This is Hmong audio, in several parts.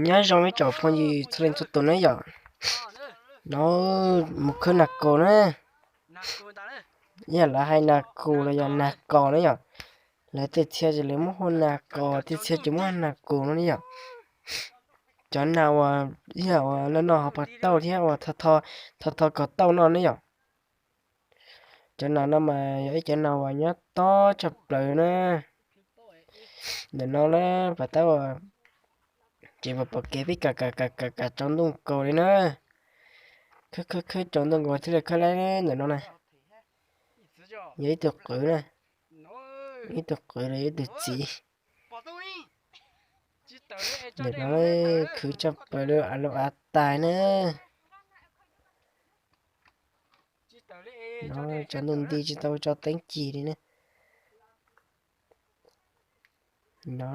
Nyob zoo ib tsoom phooj ywg txhua leej txhua tus na yom. No mus khwb nas kaus na. Yog lawv hais nas kaus los yog nas kaus na yom. Lawv tej txhia ces lawv muab hu nas kaus, tej txhia ces muab hu nas kaus no ne yom. Cov nas uas yog uas loj no ho puas tauj thiab uas tho tho kom tauj no ne yom. Cov nas no mas yog ib cov nas uas nyob tob tshaj plaws na. Ntawm no na, pas tab uas ces pom kev peb kam kam kam kam tsaus ntuj nkaus li na. Khwb khwb khwb tsaus ntuj nkaus thiaj li khawb laib ntawm no na. Yog ib tug qwv na, ib tug qwv los yog ib tug txiv. Ntawm no khwv tshaj plaws li, av lub av tais na. No tsaus ntuj nti tsis tau tso teeb cig li na. No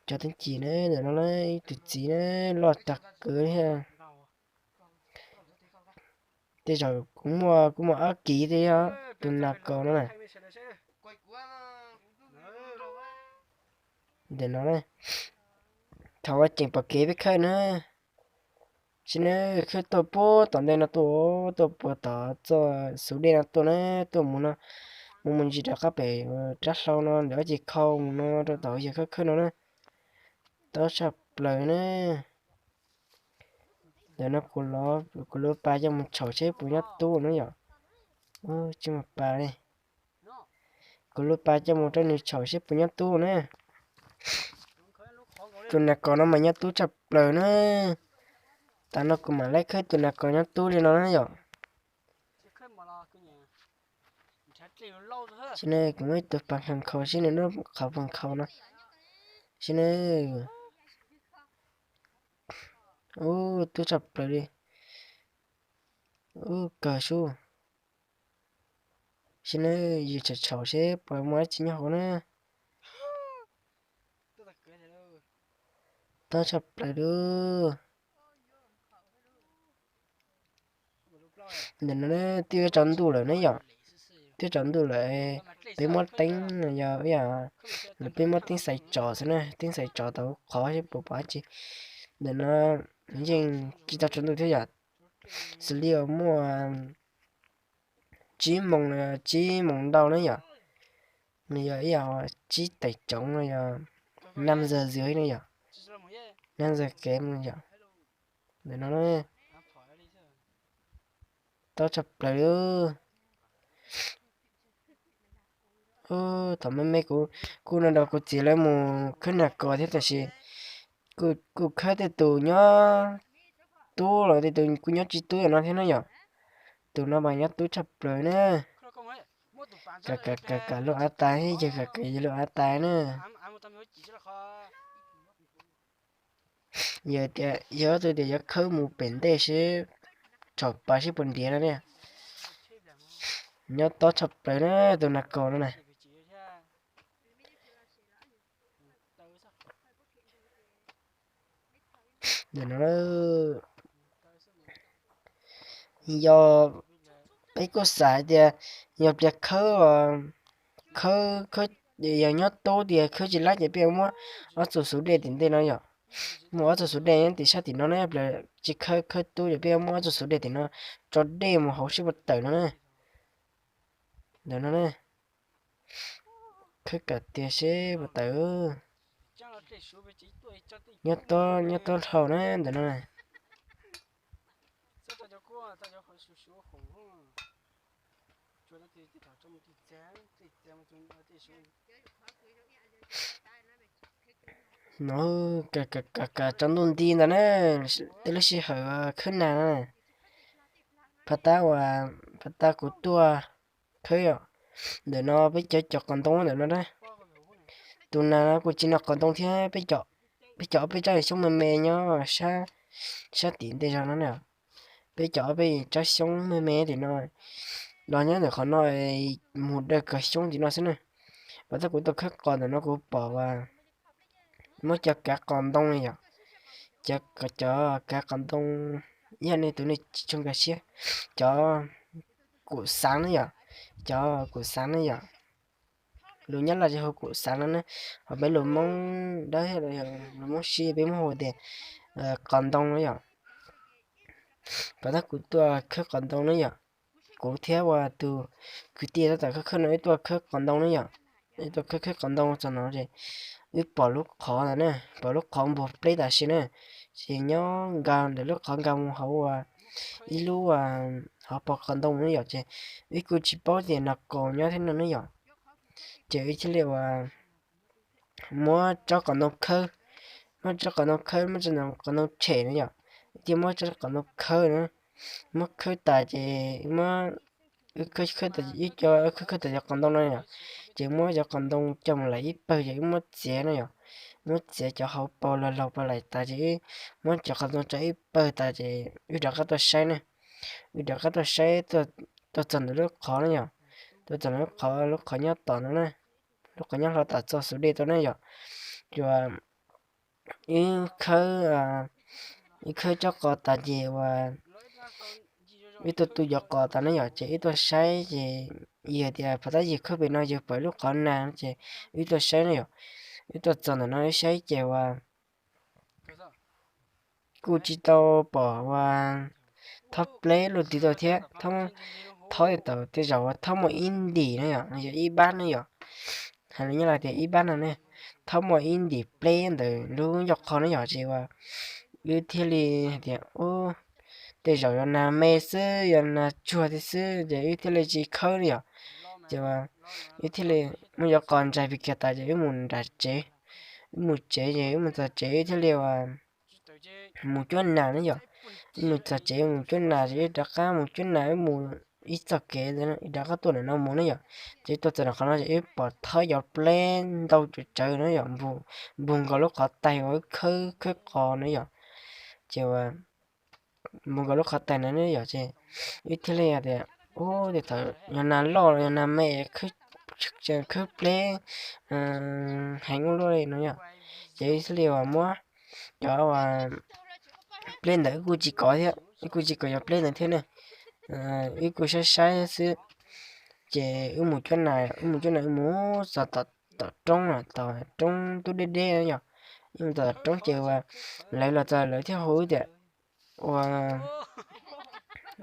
tso teeb cig na, ntawm no na ib tug txiv na, loj tag kawg thiab. Tej zaum kuv muaj kuv muaj ob kiv thiab tus nas kaus no na. Ntawm no na, thaum ua tseem pom kev peb khawb na. Sim neej khawb tuaj puag tom ntej no tuaj, tuaj puag tom txoj xus dej no tuaj na, tuaj mus no, mus mus ntsis rov qab pem rab hlau no ntawm ob ceg khau mus no rau tom yawg khawb khawb no na. Tob tshaj plaws na. Ntawm no kuv lub pas coj mus tshaum seb puas nyob tub na yom. Tsis muaj pas li. Kuv lub pas coj mus rau nws tshaum seb puas nyob tub na. Tus nas kaus no mas nyob tub tshaj plaws na. Tas no kuv mam laib khawb tus nas kaus nyob tub li no na yom. Sim neej kuv muab ib tug pas nkhaus nkhaus seb nws nub qhov pas nkhaus no. Sim neej, ub, tub tshaj plaws li. Ub, kawg sub. Sim neej yus tshaum tshaum seb puas muaj dab tsi nyob hauv na. Tob tshaj plaws li. Ntawm no twb yuav tsaus ntuj lawm ne yom, twb tsaus ntuj lawm. Peb muab teeb no yog, peb muab teeb xaiv tsov xwb na, teeb xaiv tsov tau qhov seb puas pom dab tsi. Ntawm no yeej tsis tau tsaus ntuj thiab yom, xws li uas muaj tsib moos los yog tsib moos ntau na yom, nws yog ib yam tsib teev tsoov no yog năm giờ rưỡi na yom, năm giờ kém no yom. Ntawm no tob tshaj plaws li. Thaum me me kuv kuj nrog kuv txiv lawv mus khawb nas kos thiab tab sis kuj khawb tej tus nyob tub los tej tus kuj nyob tsis tub no thiab na yom. Tus no mas nyob tub tshaj plaws na. Kam kam kam kam lub av tais, yawg kam kam yawg lub av tais na. Yog tias yog ob tug tias yuav khawb mus pem ntej seb tsom pas seb puas ntiav no ne. Nyob tob tshaj plaws na tus nas kos no na. Ntawm no yog peb kuj xav hais tias yog pliag khawb, khawb, yog nyob tub tias khawb tsis laib ces peb muab ob txoj xub dej tim ntej no yom. Muaj ob txoj xub dej nyob tim sab tim no na, pliag tsis khawb khawb tub ces peb muab ob txoj xub dej tim no tso dej mus hauv seb puas tawm no na. Ntawm no na, khawb kom tiag seb puas tawm. Nyob tob, nyob tob dhau na ntawm no na. No, kam kam kam tsaus ntuj nti ntawd na, tej lub sij hawm khawb nas na. Phab tab uas, phab tab kuv tuaj khawb, ntawm no peb cov cov qos ntoo ntawm no na. Tus nas no kuj tsis noj qos ntoo thiab, peb cov ob peb tsob xyoob me me nyob sab tim ntej zog no na. Peb cov ob peb tsob xyoob me me tim no los nyob ntawm qhov no, mus dawj kawg xyoob tim no xwb na. Pas tab kuv tuaj khawb qos ntawm no kuv pom muab cov kav qos ntoo yom, cov, cov kav qos ntoo, yog nej tus nej tsis tshua nkag siab, cov kum xaav ne yom, cov kum xaav ne yom. lus Nyab Laj ces hu củ sắn no ne, ho peb lus Hmoob dawb thiab lus Hmoob sib peb muab hu tias qos ntoo no yom. Pom tab kuv tuaj khawb qos ntoo ne yom. Kuv thiab uas tus kwv tij tab tom khawb khawb no wb tuaj khawb qos ntoo ne yom. Wb tuaj khawb khawb qos ntoo txog no ces wb pom lub qhov ntawd ne, pom lub qhov npuag pleb tam sim ne, ces nyob nkag ntawm lub qhov nkag mus hauv uas ib lub hauv paus qos ntoo ne yom, ces wb kuj tsis paub tias nas kaus nyob thiab no ne yom. Ces wb thiaj li uas muab tsob qos ntoo khawb, muab tsob qos ntoo khawb, muab tsob qos ntoo tshem no yom, thiaj muab tsob qos ntoo khawb na. Muab khawb tas ces wb muab, wb khawb khawb tas, wb cov khawb khawb tas cov qos ntoo no yom, ces muab cov qos ntoo coj mus laim ib pawg ces wb muab txiav no yom, muab txiav cov hauv paus los laug pais laim tas ces wb muab cov qos ntoo tso ib pawg tas ces wb rov qab tuaj saib ne. Wb rov qab tuaj saib, tuaj txog ntawm lub qhov no yom, tuaj txog ntawm lub qhov, lub qhov nyob tom no na, lub qhov nyob hlo tom txoj xub dej tau ne yom. Ces wb khawb, wb khawb tsob qos tas ces uas wb tuaj tu cov qos tas ne yom, ces wb tuaj saib ces yog tias phov tab yig khawb pem no yog pom lub qhov nag ces wb tuaj saib ne yom. Wb tuaj txog ntawm no wb saib ces uas kuj tsis tau pom uas thob pleb luaj twg tau thiab, thob, thob tau tej zaum uas thob muaj ib ntim na yom, yog ib npab ne yom. Hais li nyob Laj tias ib npab no ne, thob muaj ib ntim pleb ntawm lub ncauj qhov ne yom, ces uas wb thiaj li hais tias, u, tej zaum yog nas me xwb, yog nas tsuag thiab xwb, ces wb thiaj li tsis khawb li yom. Ces wb thiaj li muab cov qos ntsais pis kiag tas ces wb mus nram tsev. Wb mus tsev ces wb mus txog tsev wb thiaj li uas mus cuab nas ne yom. Wb mus txog tsev mus cuab nas ces wb rov qab mus cuab nas, wb mus ib txoj kev ntawd wb rov qab tuaj ntawm no mus ne yom. Ces wb tuaj txog ntawm qhov no ces wb pom thob cov pleb ntau tsawv tsawv no yom, npuag nkaus lub qhov taig uas wb khawb khawb qos na yom. Ces uas npuag nkaus lub qhov taig na ne yom, ces wb thiaj li tias, u, tej thaum yog nas loj los yog nas me, khawb pleb heev ua luaj li no yom. Ces wb thiaj li uas muab cov pleb ntawd, wb kuj tsis kov thiab, wb kuj tsis kov cov pleb ntawd thiab ne. Wb kuj saib saib xwb. Ces wb mus cuab nas, wb mus cuab nas wb mus txog tom roob, tom roob tub deb deb yom. Wb mus txog tom roob ces uas lawv los txog lawv thiaj hu wb tias, ua,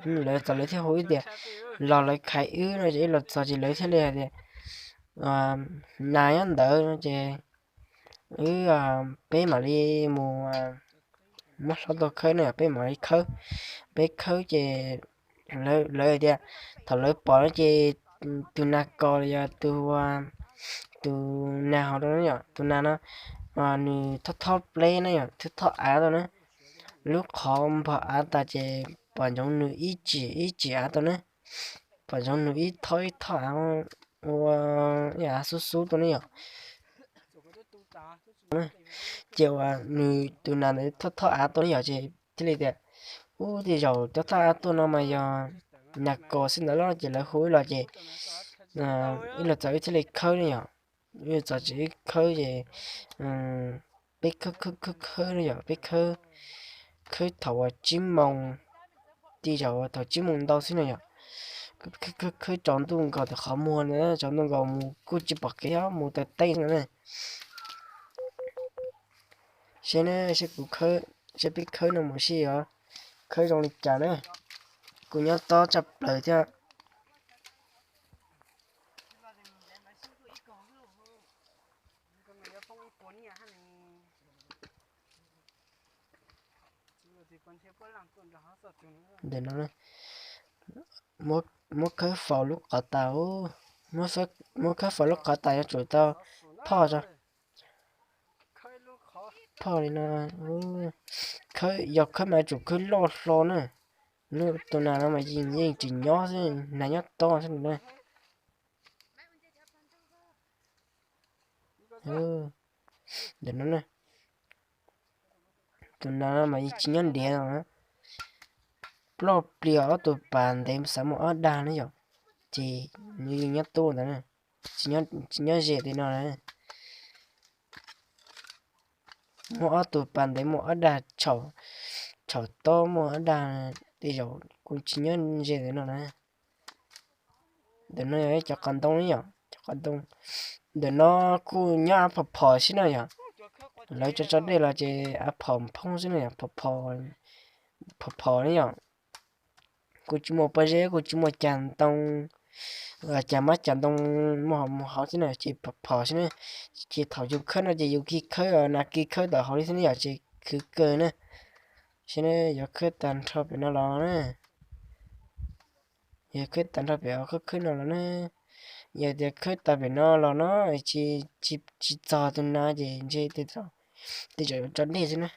lawv los txog lawv thiaj hu wb tias los lawv khaiv wb no ces wb los txog ces lawv thiaj li hais tias nas nyob ntawd no ces wb, peb mam li mus muab hlob tuaj khawb no yom, peb mam li khawb. Peb khawb ces lawv tias thaum lawv pom no ces tus nas kos los yog tus, tus nas hauv no yom, tus nas no nws thob thob pleb na yom, thob thob av tau na. Lub qhov npog av tas ces pom ntsoov nws ib tsim ib tsim av tau na, pom ntsoov nws ib thob ib thob av ua ib av xub xub tau ne yom. Ces uas nws tus nas ntawd thob thob av tau ne yom, ces thiaj li tias, ub, tej zaum cov thob av tuaj no mas yog nas kos xwb ntawd los, ces lawv hu wb los ces wb los txog wb thiaj li khawb ne yom. Wb los txog ces wb khawb ces peb khawb khawb khawb khawb ne yom, peb khawb, khawb thaum uas tsib moos, tej zaum thaum tsib moos ntau xwb no yom. Khawb khawb tsaus ntuj nkaus tom qhov muag na, tsaus ntuj nkaus mus kuj tsis pom kev os, mus taw teb no na. Seb ne, seb kuv khawb, seb peb khawb no mus seb yuav khawb zoo li cas na. Kuv nyob tob tshaj plaws thiab. Ntawm no, muab khawb faus lub qhov tas, muab khawb faus lub qhov tas yuav tsum tau phoj tso. Phoj li no, yog khawb mas yuav tsum khawb loj hlo na. Lub tus nas no mas yeej tsis nyob xwb, nas nyob tob xwb na. Ntawm no, tus nas no mas yeej tsis nyob ntiav no. Ploj plig ob tug pas ntev xav muaj ob dag na yom, ces nws yeej nyob tub ntawd, tsis nyob ze li no na. Muaj ob tug pas ntev muaj ob dag tshau, tshau tob muaj ob dag, tej zaum kuj tsis nyob ze li no na. Ntawm no yog cov qos ntoo ne yom, cov qos ntoo. Ntawm no kuj nyob av phom phom xwb na yom. Lawv tso tso dej los ces av phom phoob xwb na yom, phom phom ne yom. Kuj tsis muaj pob zeb, kuj tsis muaj cag ntoo, cag mab cag ntoo muaj hauv mus hauv xwb na, ces phom phom xwb na. Ces thaum yus khawb no ces yus kiv khawb, nas kiv khawb tom hauv li xwb ne yom, ces khwv kawg na. Xwb na, yuav khawb tag nrho pem no los na. Yog khawb tag nrho pem khawb khawb no los na, yog tias khawb tag pem no los no, tsis txog tus nas ces ntshe tej zaum yuav tso dej xwb na.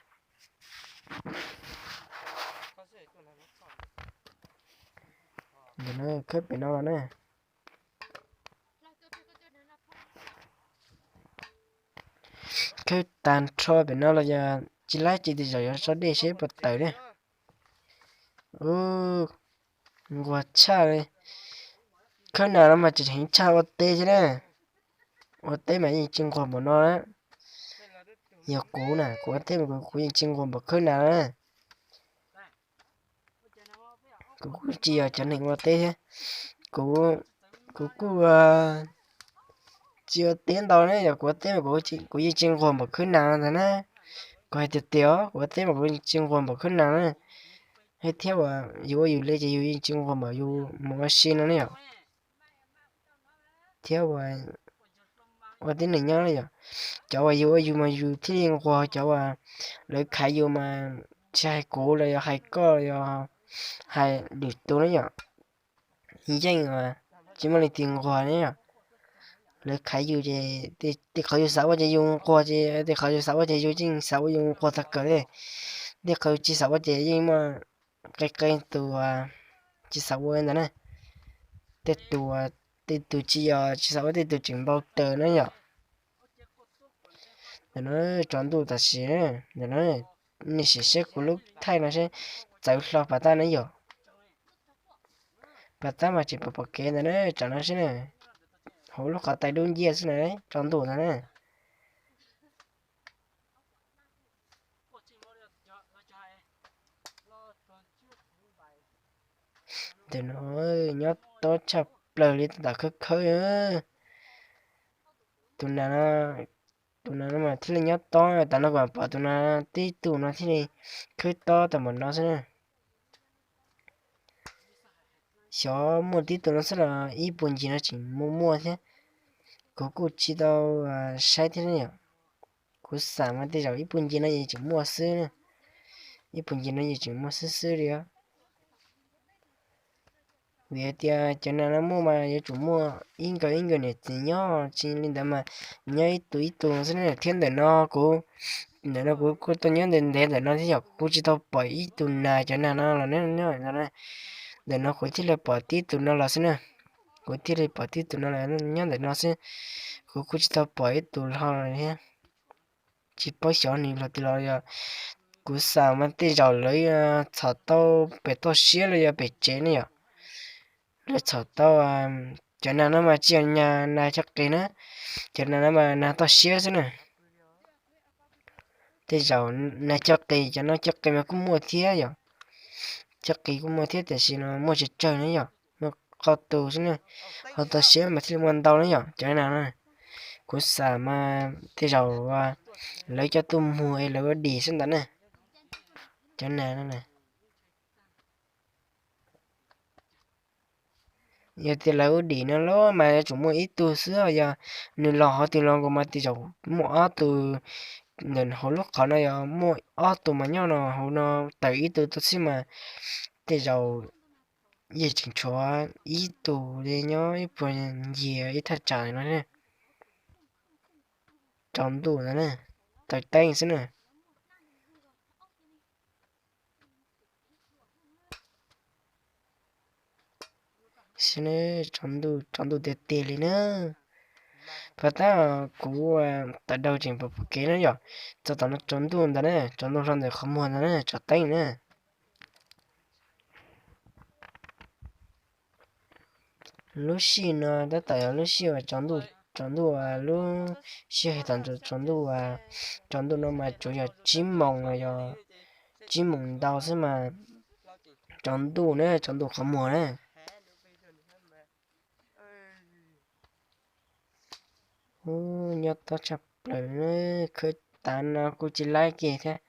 Khawb pem no los na, khawb tag nrho pem no los yog tsis laib ces tej zaum yuav tso dej seb puas tawm na. Nquag tshaj li. Khawb nas no mas tseem heev tshaj ua teb thiab na. Ua teb mas yeej tsis nquag npaum no na. Yog kuv na, kuv ua teb mas kuv yeej tsis nquag npaum khawb nas na. Kuv kuj tsis yog cov neeg ua teb thiab. Kuv, kuv kuj tsis ua teb ntau ne, yog kuv ua teb mas kuv yeej tsis nquag npaum khawb nas ntag na. Kuv hais tiag tiag os, kuv ua teb mas kuv yeej tsis nquag npaum khawb nas na. Thiab uas yus ua yus li ces yus yeej tsis nquag npaum yus mus ua si no ne yom. Thiab uas ua tib neeg nyob yom, cov uas yus ua yus mas yus thiaj li nquag, cov uas lawv khaiv yus mas tsis hais kuv los yog hais koj los yog hais lwm tus ne yom, yeej tsis muaj leej twg nquag ne yom. Lawv khaiv yus ces tej qhov yus xav ua ces yus nquag, ces tej qhov yus xav ua ces yus yeej xav ua yus nquag tag kawg li. Tej qhov yus tsis xav ua ces yeej muaj qee qee tus tsis xav ua ntag na. Tej tus, tej tus tsis yog tsis xav ua, tej tus tseem npau taws na yom. Ntawm no tsaus ntuj tam sim, ntawm no nej sim saib kuv lub thaij no seb txawv hlo pas tag na yom. Pas tag mas tseem pom pom kev ntawm na, tsam no seb na, hauv lub qhov tais dub nciab xwb na, tsaus ntuj ntag na. Ntawm no nyob tob tshaj plaws li, tab tom khawb khawb. Tus nas, tus nas no mas thiaj li nyob tob, tas no kuv pom tus nas tib tug no thiaj li khawb tob tau npaum no xwb na. Xyov muaj tib tug no xwb los ib puag ncig no tseem muaj muaj thiab. Kuv kuj tsis tau saib thiab ne yom. Kuv xam mas tej zaum ib puag ncig no yeej tseem muaj xwb, ib puag ncig no yeej tseem muaj xwb xwb li os. Vim hais tias cov nas no muaj mas yuav tsum muaj ib nkawd ib nkawd niam txiv nyob, tsis li ntawd mas nyob ib tug ib tug xwb na. Thiab ntawm no kuv, ntawm no kuv kuj tuaj nyob ntev ntev ntawm no thiab yom, kuv kuj tsis tau pom ib tug nas cov nas no los ne. Ntawm no kuv thiaj li pom tib tug no los xwb na. Kuv thiaj li pom tib tug no los nyob ntawm no xwb. Kuv kuj tsis tau pom ib tug hlo thiab. Tsis paub xyov nws los twg los yog. Kuv xam mas tej zaum lawv txhom tau pem toj siab los yog pem tsev ne yom. Lawv txhom tau, cov nas no mas tsis yog nas coj qis na, cov nas no mas nas toj siab xwb na. Tej zaum nas coj qis, cov no coj qis mas kuj muaj thiab yom. Coj qis kuj muaj thiab tiam sis no muaj tsawg tsawg na yom, muaj qau tus xwb na. Ho toj siab mas thiaj li muaj ntau na yom, cov nas no. Kuv xam mas tej zaum lawv coj tuaj muag es lawv ua dim xwb ntawd na. Cov nas no na. Yog tias lawv ua dim no los mas yuav tsum muaj ib tug xwb, yog nws los hauv twg los nkaus mas tej zaum muaj ob tug. Ntawm hauv lub qhov no yog muaj ob tug mas nyob no hauv no, tawm ib tug tuaj xwb mas tej zaum yeej tseem tshuav ib tug li nyob ib puag ncig ib thaj tsam no. Tsaus ntuj ntawd na, tawm teeb xwb na. Xwb ne, tsaus ntuj, tsaus ntuj tiag tiag li na. Pas tab kuv tawm daug tseem pom pom kev na yom. Txog tom no tsaus ntuj ntawd na, tsaus ntuj hlo ntawm qhov muag ntawd na, tsaus teeb na. Lub sij no tab tom yog lub sij uas tsaus ntuj, tsaus ntuj uas lub sij hawm thaum tsaus ntuj, tsaus ntuj no mas tsuas yog tsib moos los yog tsib moos ntau xwb mas tsaus ntuj na, tsaus ntuj qhov muag na. Ub, nyob tob tshaj plaws, khawb tas no kuj tsis laib kiag thiab.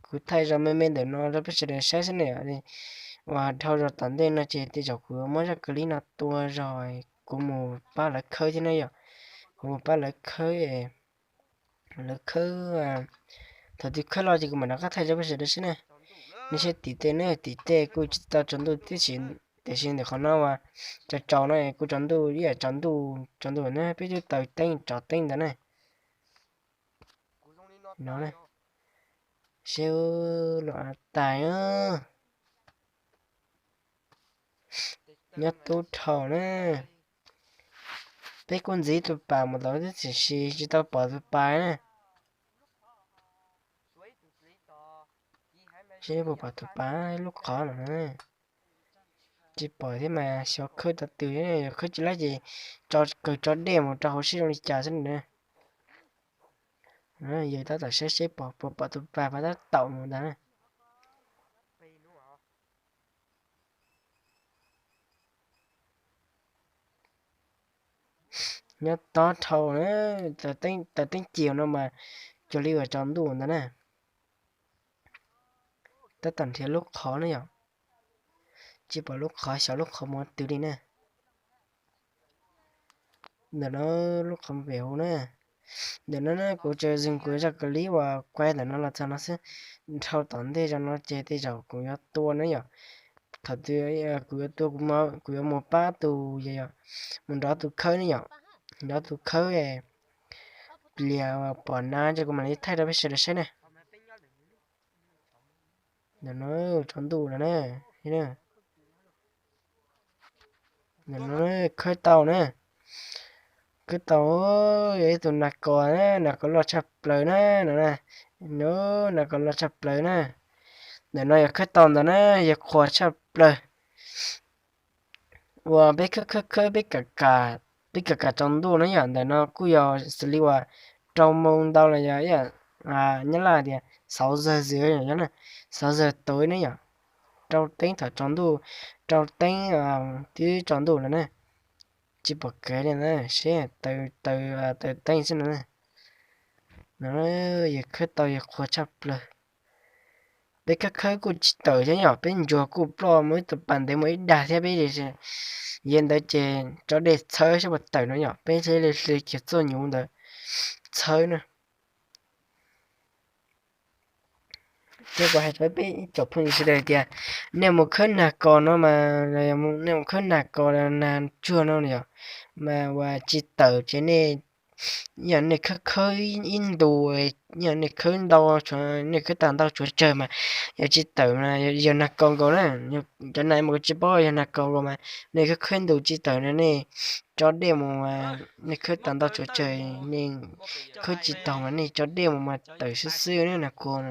Kuv thaij zoj me me ntawm no rau peb sawv daws saib xwb ne. Uas dhau zog tom ntej no ces tej zaum kuv muab zaj clip no tua zog, kuv mus pab lawv khawb thiab na yom. Kuv mus pab lawv khawb, lawv khawb, thaum twg khawb los ces kuv mam rov qab thaij rau peb sawv daws saib na. Nej saib tim tej na, tim tej kuj tsis tau tsaus ntuj tib si, tiam sis ntawm qhov no uas tsaus tsaus no kuj tsaus ntuj, ib yam tsaus ntuj tsaus ntuj na, peb twb taws teeb tso teeb ntawd na. No, seb, luam av tas, nyob tub dhau na. Peb kuj ntxiv tus pas mus tod tiam sis tsis tau pom tus pas na. Seb puas pom tus pas lub qhov no. Tsis pom thiab mas xyov khawb tau twg, yog khawb tsis laib ces tso, kawg tso dej mus rau hauv seb zoo li cas xwb na. Yog tab tom saib seb puas pom tus pas pas tab tom mus ntag na. Nyob tob dhau na, taws teeb cia no mas cuag li uas tsaus ntuj ntag na. Tab tom nrhiav lub qhov na yom. Tsis pom lub qhov, xyov lub qhov mus twg li na. Ntawm no lub qhov pem hauv na. Ntawm no na kuv tsuas zeeg kuv zaj clip uas kuaib ntawm no los txog no xwb. Dhau tom ntej zog no ces tej zaum kuv yuav tua na yom. Thaum twg kuv yuav tua, kuv yuav mus pab tus, yog mus nrov tus khawb ne yom. Nrov tus khawb, pliag pom na ces kuv mam li thaij rau peb sawv daws saib na. Ntawm no tsaus ntuj no na. Ntawm no khawb tau na. Khawb tau, yog ib tug nas kos, nas kos loj tshaj plaws na no. No, nas kos loj tshaj plaws na. Ntawm no yog khawb tau ntawd na, yog qhuas tshaj plaws. Uas peb khawb khawb khawb, peb kam kam tsaus ntuj na yom. Ntawm no kuj yog xws li uas rau moo ntau los yog ib yam nyab laj tias sáu giờ rưỡi, sáu giờ tối na yom. Rau teeb thaum tsaus ntuj, rau teeb twb tsaus ntuj lawm na. Tsis pom kev li na, seb taws, taws teeb xwb no. No, yog khawb tau yog qhuas tshaj plaws. Peb khawb khawb kuj tsis tawm thiab yom, peb ntsuag kuj ploj mus ib tug pas ntev mus ib dag thiab peb, yog ntawd ces tso dej txhawb saib puas tawm no yom, peb thiaj li hli kiag txoj nyuv ntawd txhawb na. Thiab kuv hais rau peb ib tsoom phooj ywg sawv daws tias nej mus khawb nag kos no mas, nej mus khawb nag kos los nag tsuag no yom, mas uas tsis tawm ces nej, yog nej khawb khawb ib ntus, yog nej khawb ntau, nej khawb tag ntau tshuav tsawg mas yog tsis tawm, yog nag kos nkaus na. Cov nag mas kuv tsis paub, yog nag kos nkaus mas nej khawb khawb ntus tsis tawm no nej tso dej mus, nej khawb tag ntau tshuav tsawg, nej khawb tsis taus mas nej tso dej mus mas tawm xwb xwb na, nag kos.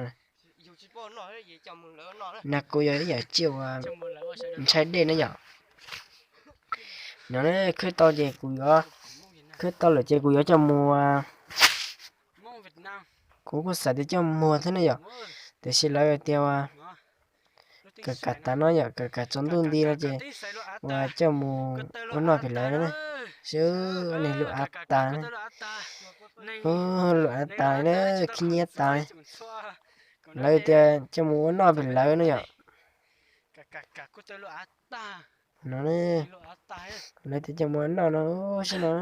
Nag kos yog ib yam tsiaj uas ntshai dej na yom. No, khawb tau ces kuv yuav, khawb tau lawm ces kuv yuav coj mus, kuv kuj xav tias coj muag thiab ne yom, tiam sis lawv tias kam kam tas no yom, kam kam tsaus ntuj nti no ces uas coj mus ua noj pem lawv na. Seb, niag lub av tas, lub av tas na, khib nyiab tas. Lawv tias coj mus ua noj pem lawv no yom. No, lawv tias coj mus ua noj no, seb no,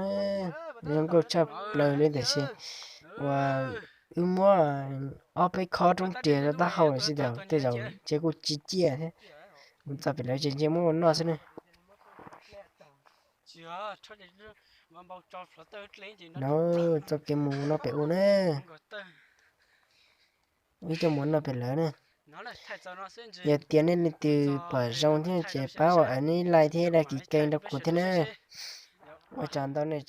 zoo nkauj tshaj plaws li tiam sis uas wb muab ob peb khob roob riam rau taub hau lawm xwb, tej zaum ces kuj tsis ciaj thiab. Mus txog pem lawv ces ntshe muab ua noj xwb ne. No, txoj kev mus no pem ub na. Wb coj mus ua noj pem lawv na. Yog tias nej leej twg pom zoo thiab ces pab ua like thiab đăng ký kênh rau kuv thiab na. Ua tsaug ntau nej.